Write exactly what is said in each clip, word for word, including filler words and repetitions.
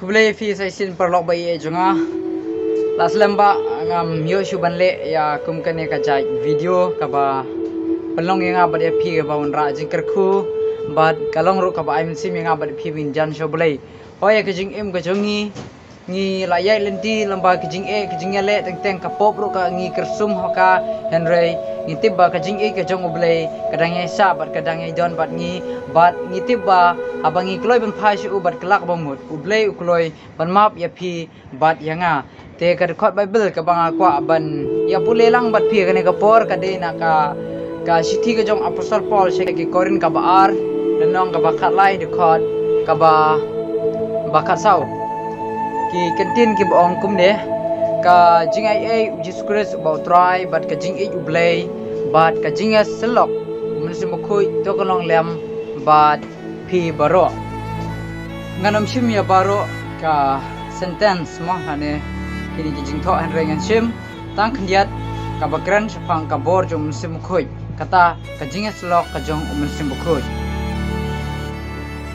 Khublei phi sa shisien paralok ba ïeit jong nga. La slem ba ngam ïoh shuh ban leh ïa kum kane ka jait video kaba pynlong ïa nga bad ïa phi kaba wanrah jingkyrkhu bad ka long ruh kaba ai mynsiem ïa nga bad ïa phi ban jan sha U Blei. Hooid, ïa ka jingim ka jong ngi, ngi la ïaid lynti lyngba ka jingeh ka jingïaleh teng teng, ka pop ruh ka ngi kyrsum ha ka. Hynrei ngi tip ba ka jingïeit ka jong U Blei ka dang ïaishah bad ka dang ïaidon bad ngi, bad ngi tip ba haba ngi kloi ban phai sha u bad kylla kaba mut, U Blei u kloi ban map ïa phi bad ïa nga. Te ka dkhot Baibl kaba nga kwah ban ïa pule lang bad phi kane ka por ka dei na ka, ka shithi ka jong Apostol Paul sha ki Korinth kaba ar, lynnong kaba khatlai, dkhot kaba, ba khatsaw. Ki kyntien kiba ong kumne: Ka jingaiei U Jisu Khrist uba U Trai bad ka jingïeit U Blei bad ka jingïasyllok U Mynsiem Bakhuid to kan long lem bad phi baroh. Ngan ym shim ïa baroh ka sentence mo lane kine ki jingthoh, hynrei ngan shim tang khyndiat kaba kren shaphang ka bor jong U Mynsiem Bakhuid, kata ka jingïasyllok ka jong U Mynsiem Bakhuid.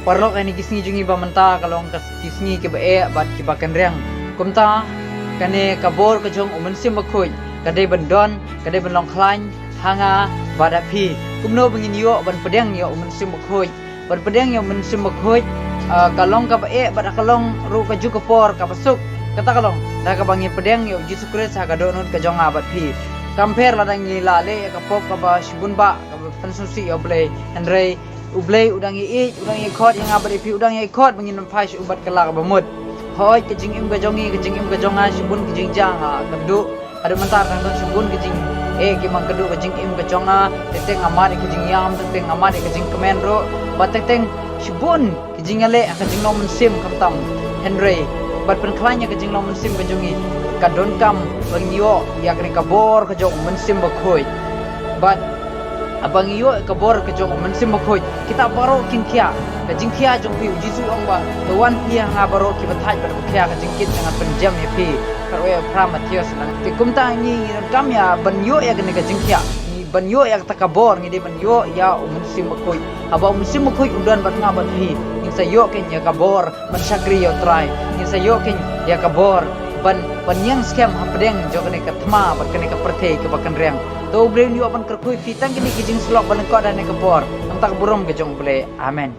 Paralok, ha kine ki sngi jong ngi ba mynta ka long ka ki sngi kiba eh bad kiba kynriang. Kumta kane ka bor ka jong U Mynsiem Bakhuid ka dei ban don, ka dei ban long khlaiñ ha nga bad ha phi. Kumno ba ngin ïoh ban pdiang ïa U Mynsiem Bakhuid? Ban pdiang ïa U Mynsiem Bakhuid, ah, ka long kaba eh bad ka long ruh ka juh ka por kaba suk. Kata ka long da kaba ngin pdiang ïa U Jisu Khrist ha ka dohnud ka jong nga bad phi. Kam pher lada ngi la leh ïa ka pop kaba shibun ba kaba pynsngewsih ïa U Blei, hynrei U Blei u dang ïeit, u dang ïakhot ïa nga bad ïa phi, u dang ïakhot ba ngin phai sha u bad kylla kaba mut. Hooid, ka jingim ka jong ngi, ka jingim ka jong nga, shibun ka jingjia ha ka duh. Haduh mynta dang don shibun ka jingeh kiba kynduh ka jingim ka jong nga. Teng teng nga mad ïa ka jingïam, teng teng nga mad ïa ka jingkmen ruh, bad teng teng shibun ka jingïaleh ha ka jinglong mynsiem khamtam. Hynrei ban pynkhlaiñ ïa ka jinglong mynsiem ka jong ngi, ka donkam ba ngin ïoh ïa kane ka bor ka jong U Mynsiem Bakhuid. Bad haba ngi ïoh ïa ka bor ka jong U Mynsiem Bakhuid, kita baroh kin khia. Ka jingkhia jong phi, U Jisu u ong ba, to wan phi ha nga baroh kiba thait bad ba khia, ka jingkit jong nga ngan pynjem ïa phi. Khatwei phra Mathaios. Te kumta ngi, ngi donkam ïa ban ïoh ïa kane ka jingkhia. Ngi ban ïoh ïa kata ka bor, ngi dei ban ïoh ïa U Mynsiem Bakhuid. Haba U Mynsiem Bakhuid u don bad nga bad phi, ngin sa ïoh kein ïa ka bor ban shakri ïa U Trai. Ngin sa ïoh kein ïa ka bor ban, ban ïeng skhem hapdeng jong kane ka thma bad kane ka pyrthei kaba kynriang. To U Blei un ïoh ban kyrkhu ïa phi. Tang kine ki jingsyllok ba lyngkot ha kane ka por, na ka bynta ka burom ka jong U Blei. Amen.